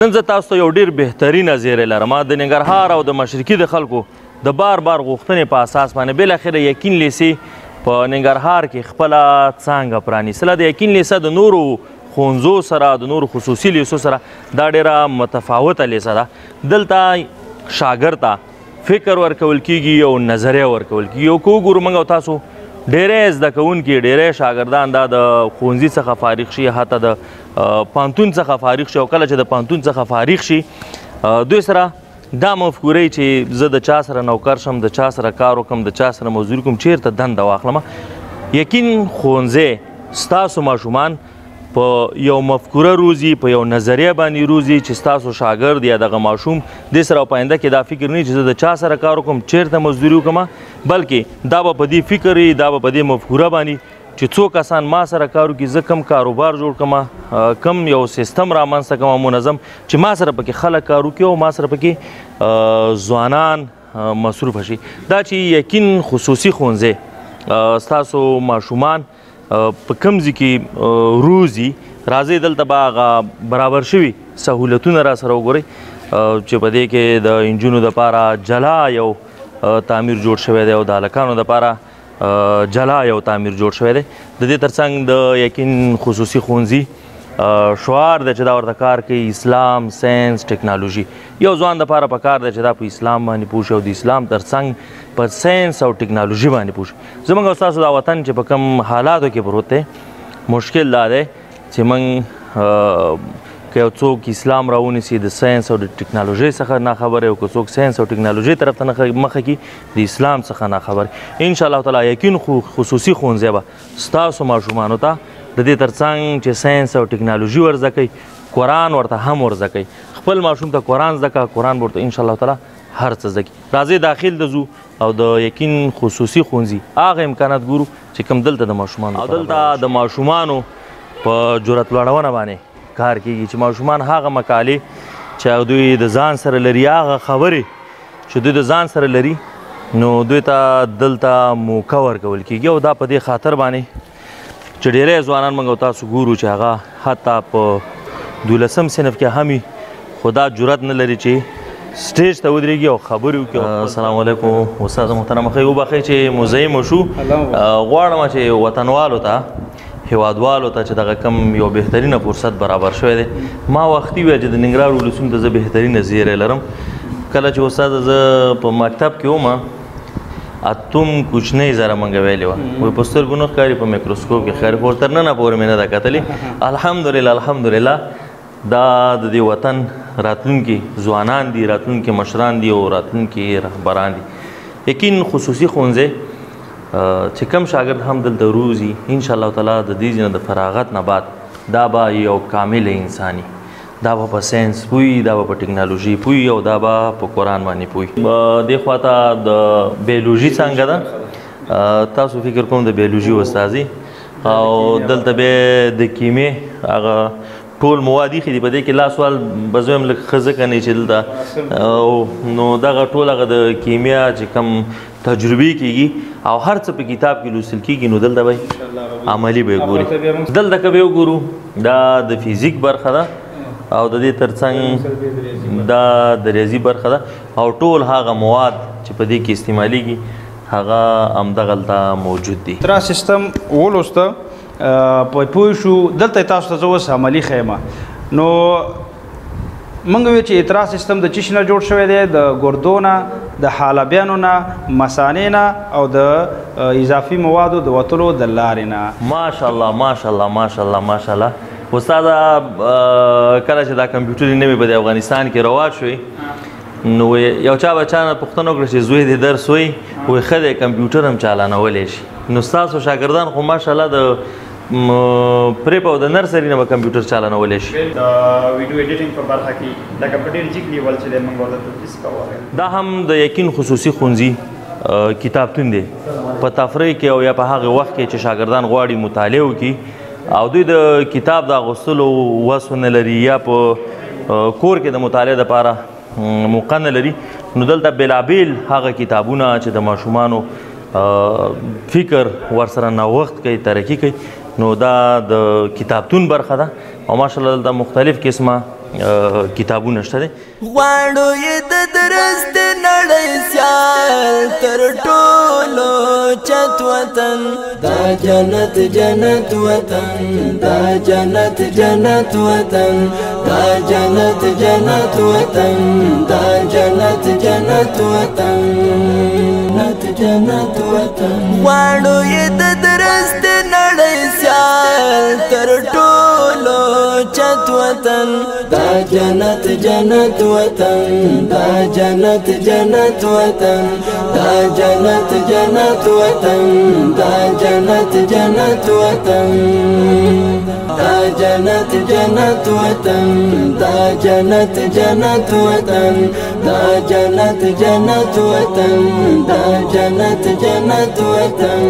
نن زه تاسو ته یو ډیر بهترینه زیری لرم. د ننګرهار او د مشرقي د خلکو د بار بار غوښتنې په اساس باندې بالاخره یقین لیسې په ننګرهار کې خپله څانګه پرانیستله. د یقین لیسه د نورو ښوونځو سره، د نورو خصوصي لیسو سره دا ډیره متفاوته لیسه ده. دلته شاګرد ته فکر ورکول کیږي او نظریه ورکول کیږي. او که وګورو موږ او تاسو ډیری زده کوونکي، ډیری شاګردان دا د ښوونځي څخه فارغ شي، حتی د پوهنتون څخه فارغ شي، او کله چې د پوهنتون څخه فارغ شي دوی سره دا مفکوره چې زه د چا سره نوکر شم، د چا سره کار وکړم، د چا سره مزدوري کوم، چیرته دنده واخلم. یقین ښوونځی ستاسو ماشومان په یو مفکوره روزي، په یو نظریه باندې روزي چې ستاسو شاګرد یا دغه ماشوم دې سره په آینده کې دا فکر نه چې زه د چا سره کار وکړم، چیرته مزدوري وکړم، بلکې دا به په دې فکر وي، دا به په دې مفکوره باندې چې څو کسان ما سره کار وکړي، زه کم کاروبار جوړ کړم، کم یو سیستم رامنځته کړم منظم چې ما سره پکې خلک کار وکړي او ما سره پکې ځوانان مصروف شي. دا چې یقین خصوصي ښوونځی ستاسو ماشومان په کوم ځای کې روزي، راځئ دلته به هغه برابر شوي سهولتونه را سره وګورئ چې په دې کې د انجونو دپاره جلا یو تعمیر جوړ شوی دی او د هلکانو دپاره جلا یو تعمیر جوړ شوی دی. د دې ترڅنګ د یقین خصوصي ښوونځي شعار دی چې دا ورته کار کوي، اسلام، ساینس، ټکنالوژي. یو ځوان دپاره په کار دی چې دا په اسلام باندې پوه شي او د اسلام ترڅنګ په ساینس او ټکنالوژي باندې پوه شي. زموږ او ستاسو دا وطن چې په کوم حالاتو کې پروت دی، مشکل دا دی چې موږ که یو څوک اسلام راونیسي د ساینس او د ټکنالوژۍ څخه ناخبره، او که څوک ساینس او ټکنالوژۍ طرف ته مخه کړي د اسلام څخه ناخبر. انشاءالله تعالی یقین خصوصي ښوونځی به ستاسو ماشومانو ته د دې ترڅنګ چې ساینس او ټکنالوژي ورزده کوي، قرآن ورته هم ورزده کوي. خپل ماشوم ته قرآن زده کړه، قرآن ورته انشاءالله تعالی هر څه زده کړي. راځئ داخل ته ځو او د یقین خصوصي ښوونځي هغه امکانات ګورو چې کوم دلته د ماشومانو او دلته د ماشومانو په جرأت لوړونه باندې کار کیږي، چې ماشومان هغه مقالې چې دوی د ځان سره لري، هغه خبرې چې دوی د ځان سره لري، نو دوی ته دلته موقع ورکول کیږي. او دا په دې خاطر باندې چې ډیری ځوانان موږ او تاسو ګورو چې هغه حتی په 12 صنف کې هم وي، خو دا جرأت نه لري چې سټیج ته ودرېږي او خبرې وکړي. السلام علیکم استاد محترم، ښه وبخښئ چې مزاحم شو. غواړم چې وطنوالو ته، هیوادوالو ته چې دغه کم یو بهترینه فرصت برابر شوی دی، ما وختي ویل چې د ننګرهار ولسونو ته زه بهترینه زیری لرم. کله چې استاد زه په مکتب کې وم، اتوم کوچنۍ زره مونږ ویلې وه، وایي په سترګو نه ښکاري، په میکروسکوپ کې ښکاري، خو تر ننه پورې مې نه ده کتلې. الحمدلله الحمدلله دا د دې وطن راتلونکي ځوانان دي، راتلونکي مشران دي او راتلونکي رهبران دي. یقین خصوصي ښوونځی چې کم شاګرد هم دلته روزي، انشاءالله تعالی د دې ځای نه د فراغت نه بعد دا به یو کامل انساني، دا به په ساینس پوه، دا به په ټکنالوژي پوه او دا به په قرآن باندې پوه. دې خوا ته د بیولوژي څانګه ده، تاسو فکر کوم د بیولوژي استادي، او دلته به د کیمې هغه ټول مواد ایښي دي. په دې کې لاس وال به زه هم لږ ښه ځکه نه چې دلته نو دغه ټول هغه د کیمیا چې کوم تجربې کیږي او هر څه په کتاب کې لوستل کیږي، نو دلته به عملي به یې ګوري. دلته که به یې وګورو دا د فزیک برخه ده او د دې ترڅنګ دا د ریاضي برخه ده، او ټول هغه مواد چې په دې کې استعمالیږي هغه همدغلته موجود دي. تر سیستم ولوسته په پوه شو. دلته تاسو ته زه اوس عملي ښیم. نو موږ ویو چې اطراح سیستم د چیش نه جوړ شوی دی؟ د ګردو نه، د حالبیانو نه، مثانې نه او د اضافي موادو د وتلو د لارې نه. ماشاءالله ماشاءالله ماشاءالله ماشاءالله. استاد کله چې دا کمپیوټر نوې په افغانستان کې رواج شوې، نو یو چا به چا نه پوښتنه وکړه چې زوی دې درس وایي، وایي ښه دی کمپیوټر هم چالانولی شي. نو ستاسو شاګردان خو ماشاءالله د prep او د نرسري نه به کمپیوټر چالانولی شي. د ویډیو ایډیټینګ په برخه کې لکه په ډېر جګ level چې دی موږ ورته تدریس کوو. دا هم د یقین خصوصي ښوونځي کتابتون دی. په تفریح کې او یا په هغه وخت کې چې شاګردان غواړي مطالعه وکړي او دوی د کتاب د اغوستلو وس نه لري یا په کور کې د مطالعې دپاره موقع نه لري، نو دلته بېلابېل هغه کتابونه چې د ماشومانو فکر ورسره نوښت کوي، ترقي کوي، نو دا د کتابتون برخه ده. او ماشاءالله دلته مختلف قسمه کتابونه شته دي. غواړو یې د درس د نړۍ سیال تر ټولو چت وطن، دا جنت جنت وطن، دا جنت جنت وطن، دا جنت جنت وطن، دا جنت جنت وطن، جنت جنت وطن. غواړو یې د درس د نړۍ سیال تر ټولو چت وطن، دا جنت جنت وطن، دا جنت جنت وطن، دا جنت جنت وطن، دا جنت جنت وطن، دا جنت جنت وطن، دا جنت جنت وطن، دا جنت جنت وطن، دا جنت جنت وطن.